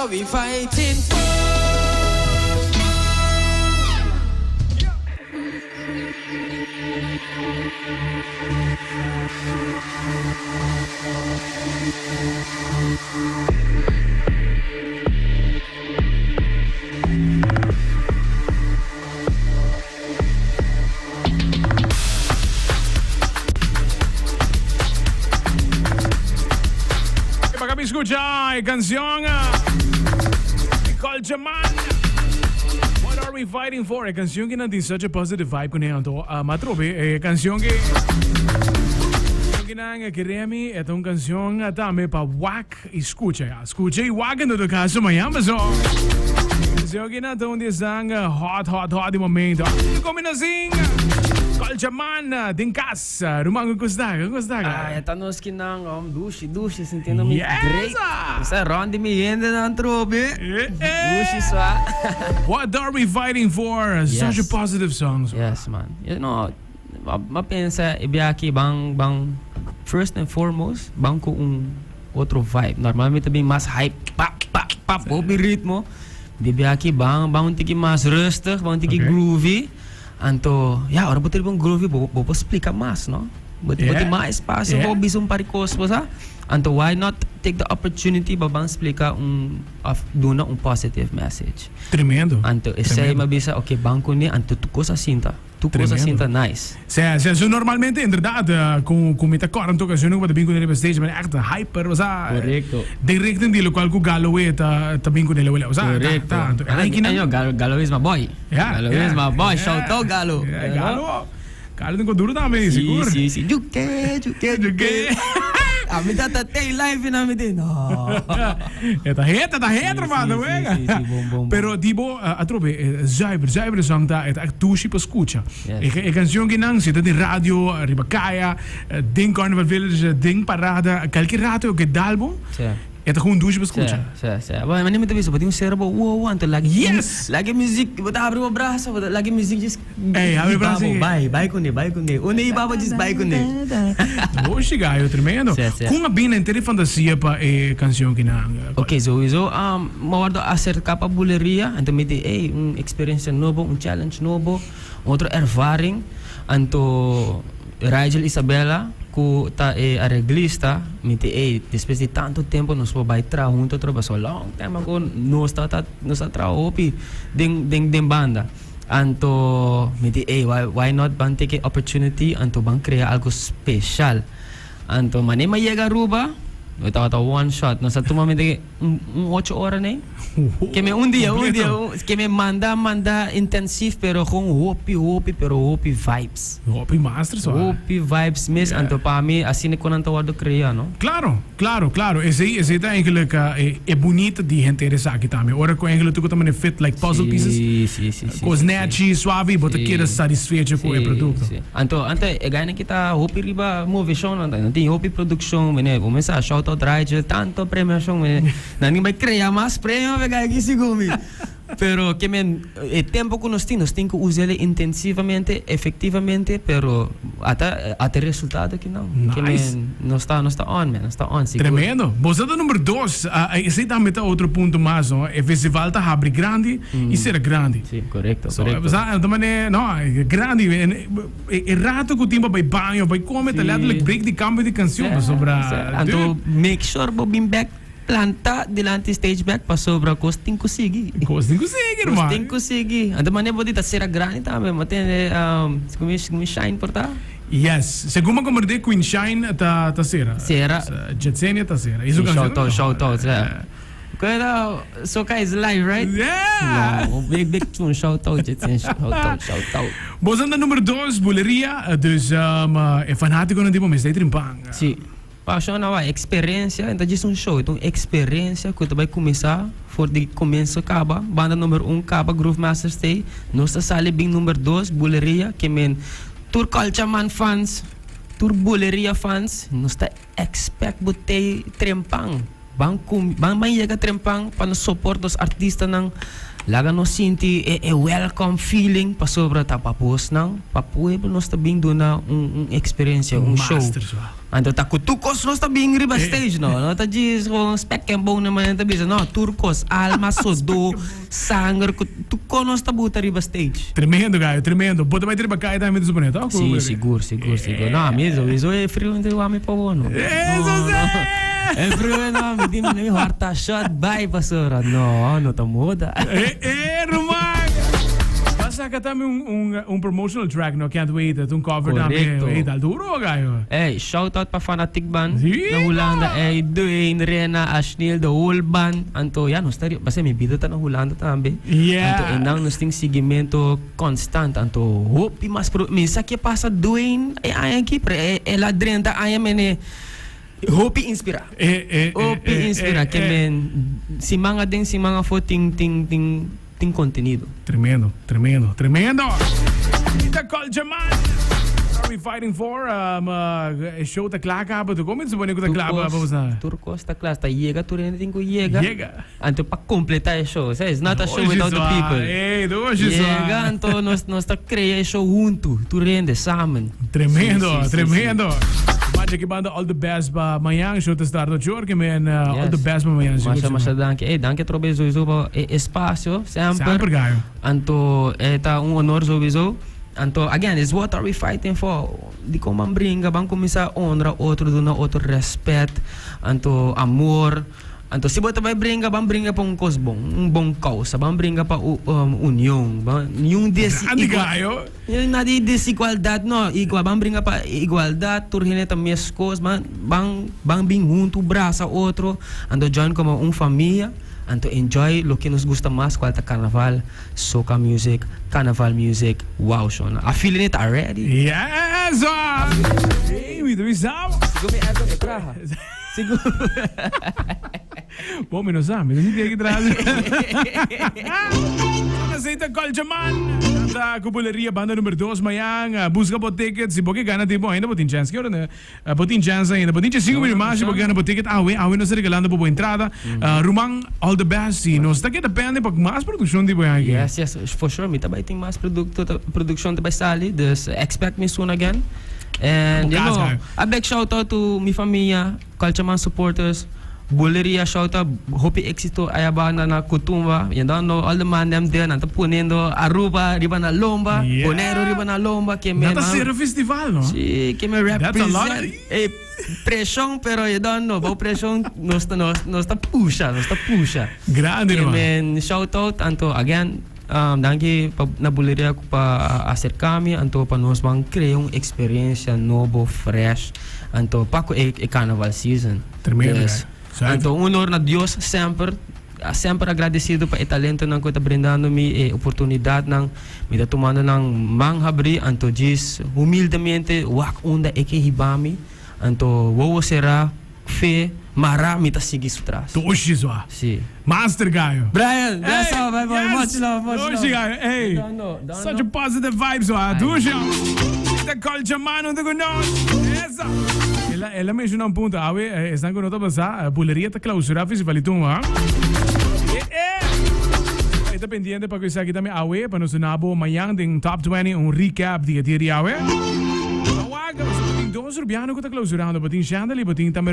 are we fighting for? Baka mi scucha e cancion Culture Man. What are we fighting for? E cancion ki nan tin such a positive vibe kuné anto uh, ma trobe e cancion ki ki nan keremi e ta un cancion tambe pa wak I scucha ya. Scucha y wak en todo caso mañana paso. Deseo que na ta un di esnan hot hot hot di momento. Combinación. Culture Man den cas. Ruman con cos ta? Con cos ta? Ah, ta nos kinan om dushi dushi sintiendo mi Yes, great. ah. Sa rond di mi hende nan trobe. Eh, eh. Dushi swa. What are we fighting for? Such a Yes. positive song. so. Yes man. You know, ma pensa e bia aki ban ban first and foremost ban ku un Otro vibe. Normalmente ta bin mas hype, pa, pa, pa, hopi ritmo. Di bia aki ban, ban un tiki mas rustig, ban un tiki Ok. groovy. Anto, ya, ora bo ta riba un groovy, bo, bo por splika mas, no? Bo, bo Yeah. tin mas espacio Yeah. pa bo bisa un par di kos, bo sa? Anto, why not take the opportunity pa ban splika un, of duna un positive message. Tremendo. Anto, esei Tremendo. mi a bisa, ok, ban kuné, anto tur kos a sinta. Tu cosa Tremendo. sinta nice. Sea, sea, so normalmente, inderdaad, eh, cu, cu mi ta corda un ocasion cu ta bin cu riba stage, maar echt hyper, o sea, Correcto. den richting di locual cu Galloway ta, ta bin cu nele, o sea, ta, Correcto. ta, anto, ay, kinan- Año, Galo, Galo is my boy. Ja, Galo ja, is my boy. ja. Shout out Galo. Ja, You know? Galo. Galo tin duro tambe, Si, sigur. si, si. Juke, juke, juke. A mi tata tey live en a mi di, no. E ta het, e ta het, Si, hermano, si, wega. si, si, bom, bom, bom. Pero dibo, eh, atrobe, eh, zuiver, zuiver song ta, e ta echt dushi pa scucha. Yes. E, e canción ki nan zit den radio, eh, riba kaya, eh, den Carnival Village, eh, den parada, kalke rato ke dalbo, Sí. e ta gewoon dushi pa scucha. Sí, sí, sí. Bueno, mi ta bisa, bo tin un serbo, wow, anto lagi, Yes! lagi music, bo ta abri bo brasa, bo ta lagi music just Ey, habri Hiba brasa bo, y- bai, bai kuné, bai kuné. Unda hiba bo just bai kuné. Dushi gayo, tremendo. Sí, sí. Kon a bini henter e fantasia pa e canción ki nan? Ok, sowieso um, mi a wordo acerca pa buleria, anto mi di, ey, un experiencia nobo, un challenge nobo, un otro ervaring. Anto Rigel Isabella, cu ta e areglista, mi di, ey, despues di tanto tempo nos por bay traha hunto otro, pasobra long time ago nos tabata, nos a traha hopi den, den, den banda. Anto mi di, ey, why, why not ban take e opportunity, anto ban crea algo special. Anto mane mi a yega Aruba, mi tabata one shot. Nos a tuma mi di un, un ocho ora nei. Ke mi un dia, un dia, un, ke mi manda, manda intensief, pero gewoon hopi, hopi, pero hopi vibes. Hopi master so. Hopi vibes mes, Yeah. anto pa mi asina cu nan ta wordo crea, no? Claro, claro, claro. Esey, esey ta eigenlijk eh, e, e bunita di henter esaki tambe. Ora cu eigenlijk tur cu ta mane fit like puzzle pieces. Si, si, si, si, Cos si, nechi, suave y bo ta Si. keda satisfecho cu e Si, producto. si. Anto, anto e gainan ki ta hopi riba moveshon nan ta, nan tin hopi produccion, mene, bo mester a shout out Rigel, tanto premiacion, mene, nan tin bai crea mas premio pa e gai aki segun mi. Pero ke men, e tempo ku nos tin, nos tin ku us'el intensivamente, efectivamente, pero ata, ata e resultado aki nan. Ke Nice. men, nos ta, nos ta on, man, nos ta on, sigur. Tremendo. Boso ta number dos. Ah, esei tambe ta otro punto mas, no? E festival ta habri grandi y sera grandi. Si, korekto, So, korekto. sa, ta mane, no, grandi. En, e, e rato ku tin pa bai baño, bai kome, ta Si. letterlijk break di cambio di cancion, pasobra, Si, Anto, dude. make sure bo bin bek Planta dilanti stage bek pasobra kos tin ku sigui. Kos tin ku sigui, Kos herman. tin ku sigui. Anto mane bo di ta sera grandi tambe, bo tende Queen Queen Shine por ta? Yes. Segun bo komprende Queen Shine ta ta sera. Sera. Jetsenia ta sera. Y su Sí, canción shout out, shout out, yeah. Kueda Soca is live, right? Yeah! No, big big tune, shout out Jetsenia, shout out, shout out. Bo ta number dos, Buleria, dus e fanaticonan di bo mester e trimpan. Sí. Pashon awa experencia, e ta djis un show, e ta un experencia cu ta bay cuminsa for di comienso caba, banda number un caba Groove Masters stay, nos ta sali bin number dos Buleria ke men tur Culture Man fans, tur Buleria fans, nos ta expect bo tey trempan. Ban cum ban ban yega trempan pa nos support nos artistanan, laga nos sinti e e welcome feeling pasobra ta pa bosnan, pa pueblo nos ta bin duna un un experiencia, un show. Master sua. Anto ta cu tur cos nos ta bin riba stage no, no ta djis gewoon spek en bonen manera ta bisa no, tur cos, alma, sodó, sanger cu tur cos nos ta buta riba stage. Tremendo gayo, tremendo. Bo ta bai riba caya tambe ta supone to? Si, sigur, sigur, sigur. No, ami sowieso e frio no ta wami pa bo no. Eso No, si! no. E frio no, mi tin mi horta shot bai pasobra. No, no ta moda. E, e, ruman! Bo a saca tambe un, un, un promotional track, no? Can't wait, ta un cover tambe. Correcto. Ey, tal duro, gayo. Ey, shout out pa Fanatic Band Sí, na Hulanda. no! Ey, Dwayne, Rena, Ashnil, the whole band. Anto, ya, nos ta ri-, pasobra mi bida ta na Hulanda tambe. Yeah. Anto, einan nos tin siguimento Constant anto hopi mas pro mi sa ke pasa Dwayne e aña aki pero e el a drenta aña mene hopi inspira hopi inspira ke men siman aden siman afo tin tin tin tin contenido. Tremendo tremendo tremendo Ita Culture Man What are we fighting for e show ta kla kaba tu komo supone ku ta kla pa pa bosa Tur kos ta kla ta yega tur hende tin ku yega. Yega. Anto pa completa e show, sa it's not a show without the people. Ey, doshi swa. Yega anto nos nos ta crea e show hunto, tur hende samen. Tremendo, Si, si, si, tremendo. si. Macha ki banda all the best pa mañan, show ta start ocho or ke men all the Yes. best pa mañan sigur Masha sigur. masha danki. Ey, danki atrobe sowieso pa e espacio semper. Semper gayo. Anto e ta un honor sowieso. Anto again, it's what are we fighting for? Dikon ban bringa, ban kuminsá honra otro, duna otro respet, anto amor. Anto si bo ta bai bringa, ban bringa pa un kos bon, un bon kousa, ban bringa pa union, ban niun desi Grandi gayo. Niun na di desigualdat no, igual, ban bringa pa igualdat, tur hende ta meskos, ban ban ban bin huntu brasa otro, anto join komo un famia, anto enjoy loke nos gusta mas kual ta karnaval, soca music, carnaval music, wow shona, a feeling it already. Yes! Hey, mi ta bisa bo. Sigur mi airco ta traha. Sigur. Bo mi no sa, mi no sinti aki tras. Aceita Culture Man. Ta cu Buleria banda number 2 mañan. Busca bo ticket. Si bo ke gana tin bo ainda bo tin chance. Ki ora ne? Bo tin chance ainda. Bo tin 5 minuut mas si bo ke gana bo ticket. Awe, awe nos ta regalando bo bo entrada. Ruman, all the best. Y nos ta keda pende pa mas produccion di bo aki. Yes, yes, for sure. Mi ta bay tin mas producto, produccion ta bay sali. Dus expect me soon again. And you know, a big shout out to mi famia, Culture Man supporters, Buleria shout out, hopi éxito allá banda na Kutumba. You don't know all the man them there, nan ta poniendo Aruba riba na lomba, Yeah. Bonaire riba na lomba, que me Nan ta cera festival, no? Sí, que me That's a lot represent. Ey, presión, pero you don't know, bou presión nos ta nos nos ta pusha, nos ta pusha. Grande, Que hermano. men shout out anto again Danki pa na Buleria ku pa aserká mi anto pa nos ban krea un eksperensia nobo fresh anto pa ku e carnaval season. Tremendo Yes. guy. Anto un honor na Dios semper semper agradesido pa e talentonan ku e ta brindando mi e oportunidatnan mi ta tumando nan man habrí anto djis humildemente wak unda e ke hiba mi anto wowo será Fe mara mi ta sigui su tras. Doshi zwa. Si. Master Gayo. Brian, bless Hey, up, my boy. yes. Much love, much love. Doshi Gayo, hey. Don't know, don't Such know. a positive vibe zwa. Doshi. The culture man hunto cu nos. Esa. El a, el a menciona un punto. Awe, eh, esnan cu no ta basa, eh, Buleria ta clausura Festival ha. Eh, eh. Eta pendiente pa cu esaki tambe awe, pa nos duna bo mañan den Top 20 un recap di e dia di awe. Awaga, pasobra tin dos Rubiano cu ta clausurando, bo tin Chandel y bo tin tambe.